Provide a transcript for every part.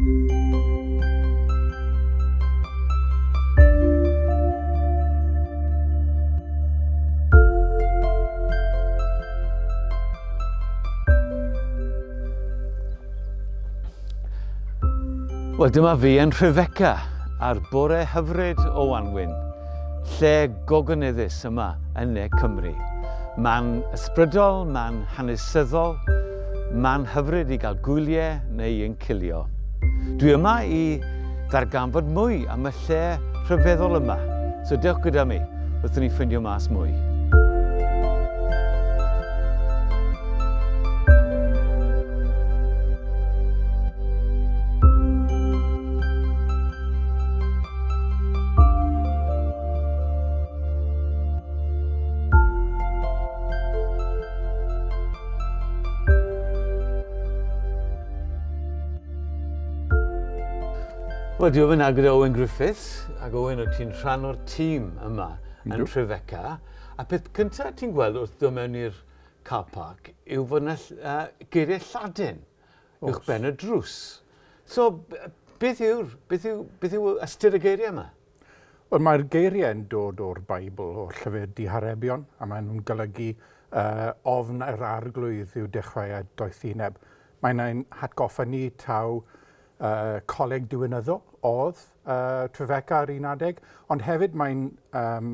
Wel, dyma fi yn Rhyfeca ar bore hyfryd o Wanwyn, lle gogoneddus yma yn ne Cymru. Man ysbrydol, man hanesyddol, man hyfryd i gael gwyliau neu yn cilio. Dwi yma i ddarganfod mwy am y lle rhyfeddol yma, so dewch gyda mi wrth i ni ffindio mas mwy. Wel, dwi yma gyda Owen Griffiths, ac Owen, wyt ti'n rhan o'r tîm yma yn Trefeca. A peth cyntaf ti'n gweld wrth ddod mewn i'r car park yw fod yna uh, geiriau Lladin uwch ben y drws. So, beth yw'r, beth yw, beth yw ystyr y geiriau yma? Wel, mae'r geiriau'n dod o'r Beibl, o'r llyfr Diharebion, a maen nhw'n golygu uh, ofn yr arglwydd yw dechreuad doethineb. Mae'n ein hatgoffa ni taw uh, coleg diwinyddol oedd uh, Trefeca ar un adeg, ond hefyd mae'n um,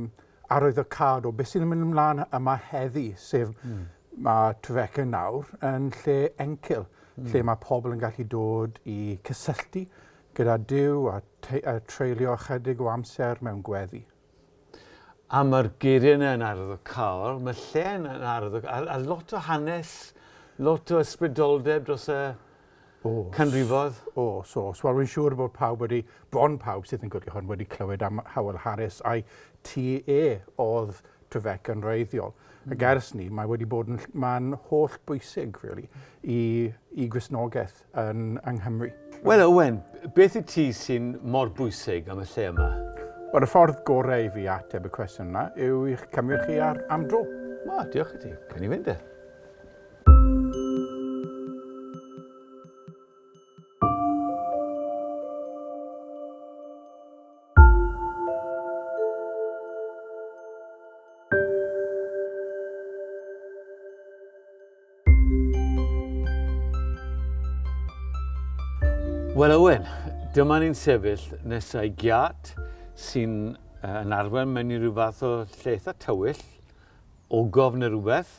arwyddocâd o beth sy'n mynd ymlaen yma heddi, sef mm. mae Trefeca nawr yn lle encil, mm. lle mae pobl yn gallu dod i cysylltu gyda Duw a treulio ychydig o amser mewn gweddi. A mae'r geiriau yna yn arwyddocaol, mae'r lle yn arwyddocaol, a, a lot o hanes, lot o ysbrydoldeb dros y Oes. canrifodd. Oes, oes. Wel, rwy'n siŵr bod pawb wedi, bron pawb sydd yn gwylio hwn wedi clywed am Howell Harris a'i tŷ e oedd Trefeca yn wreiddiol. Mm. Ac ers ni, mae wedi bod yn man holl bwysig, really, i, i Gristnogaeth yn, yng Nghymru. Wel, Owen, beth i ti sy'n mor bwysig am y lle yma? Wel, y ffordd gorau i fi ateb y cwestiwn yna yw i'ch cymryd chi ar, am dro. Ma, diolch i ti. Cyn i fynd e. Wel Owen, dyma ni'n sefyll nesau giat sy'n uh, yn arwain mewn i ryw fath o lle eitha tywyll, ogof neu rhywbeth,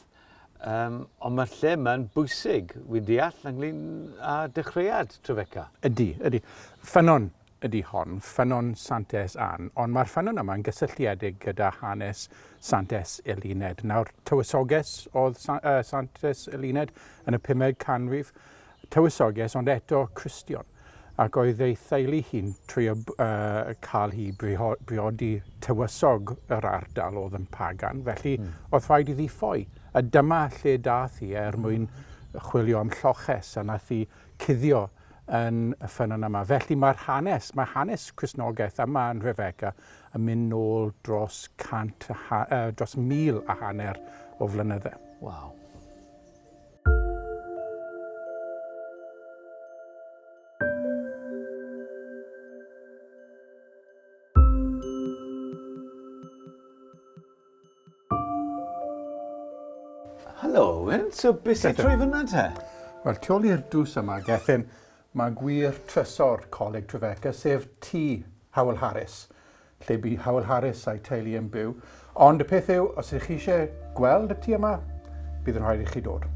um, ond mae'r lle yma'n bwysig, wy'n deall, ynglyn â dechreuad Trefeca. Ydy, ydy. Ffynnon ydy hon, Ffynnon Santes Ann, ond mae'r ffynnon yma yn gysylltiedig gyda hanes Santes Eluned. Nawr, tywysoges oedd Sa uh, Santes Eluned yn y pumed canrif, tywysoges ond eto Cristion, ac oedd ei theulu hi'n trio uh, cael hi briodi tywysog yr ardal oedd yn pagan, felly mm. oedd rhaid iddi ffoi. A dyma lle dath hi er mwyn chwilio am lloches, a nath hi cuddio yn y ffynnon yma. Felly mae'r hanes, mae hanes Cristnogaeth yma yn Nhrefeca yn mynd nôl dros cant, uh, dros mil a hanner o flynyddau. Waw. Helo Owen, so beth sy'n troi fyna te? Wel, tu ôl i'r drws yma, Gethin, mae gwir trysor Coleg Trefeca, sef tŷ Howell Harris, lle bu Howell Harris a'i teulu yn byw. Ond y peth yw, os ydych chi eisiau gweld y tŷ yma, bydd yn rhaid i chi dod.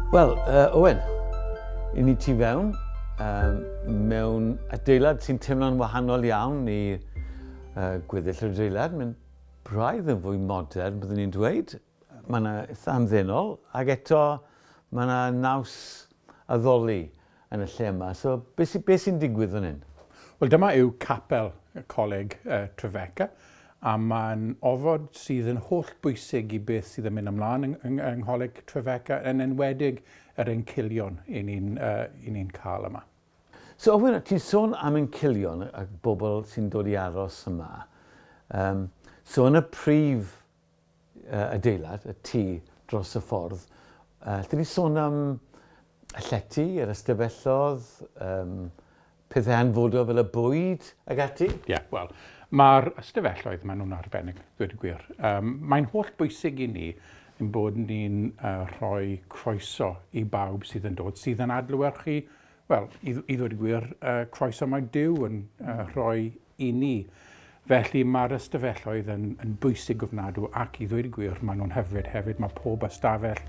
Wel, uh, Owen, i ni ti fewn um, mewn adeilad sy'n teimlo'n wahanol iawn i uh, gweddill yr adeilad. Mae'n braidd yn fwy modern, byddwn ni'n dweud. Mae yna eitha hamddenol, ac eto mae yna naws addoli yn y lle yma. So, beth sy'n be sy digwydd fan hyn? Wel, dyma yw capel y Coleg uh, Trefeca, a mae'n ofod sydd yn holl bwysig i beth sydd yn mynd ymlaen yng, yng, yng Ngholeg Trefeca, yn enwedig yr encilion i ni'n uh, ni cael yma. So Owen, ti'n sôn am encilion a bobl sy'n dod i aros yma. Um, so yn y prif uh, adeilad, y tŷ dros y ffordd, uh, lle ni sôn am y llety, yr ystafellodd, um, pethau hanfodol fel y bwyd ac ati? Ie, yeah, wel, mae'r ystafelloedd, maen nhw'n arbennig, dweud y gwir. Um, mae'n holl bwysig i ni ein bod ni'n uh, rhoi croeso i bawb sydd yn dod, sydd yn adlewyrchu, wel, i, i ddweud y gwir, uh, croeso mae Duw yn uh, rhoi i ni. Felly mae'r ystafelloedd yn, yn bwysig ofnadw ac i ddweud y gwir maen nhw'n hyfryd hefyd. Mae pob ystafell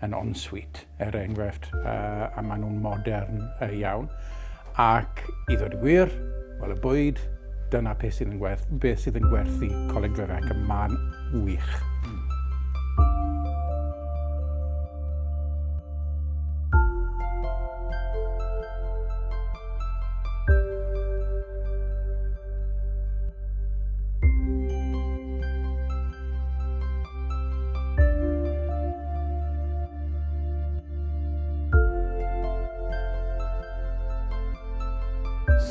yn ensuite, er enghraifft, uh, a maen nhw'n modern uh, iawn. Ac i ddweud y gwir, wel y bwyd, dyna beth sydd yn, gwerth, beth sydd yn gwerthu Coleg Drefeca, mae'n wych.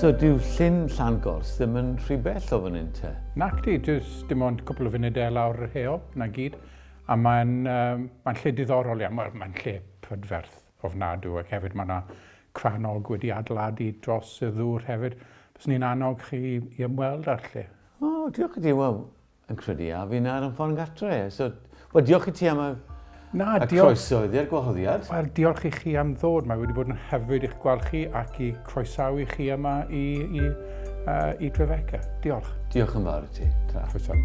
So dyw Llyn Llangors ddim yn rhy bell o fan hyn te? Nacdi, jyst dim ond cwpl o funudau lawr yr heol, na gyd. A mae'n um, mae lle diddorol iawn, mae'n mae lle prydferth ofnadw ac hefyd mae yna crannog wedi adeiladu dros y ddŵr hefyd. Byswn ni'n annog chi i ymweld â'r lle. O, oh, diolch i ti. Wel, yn credu a fi nawr yn ffordd gartre. So, wel, diolch i ti am y, Na, y croeso iddi a'r gwahoddiad. Wel, diolch i chi am ddod. Mae wedi bod yn hyfryd i'ch gweld chi ac i croesawu chi yma i, i, uh, i Trefeca. Diolch. Diolch yn fawr i ti. Ta. Croeso.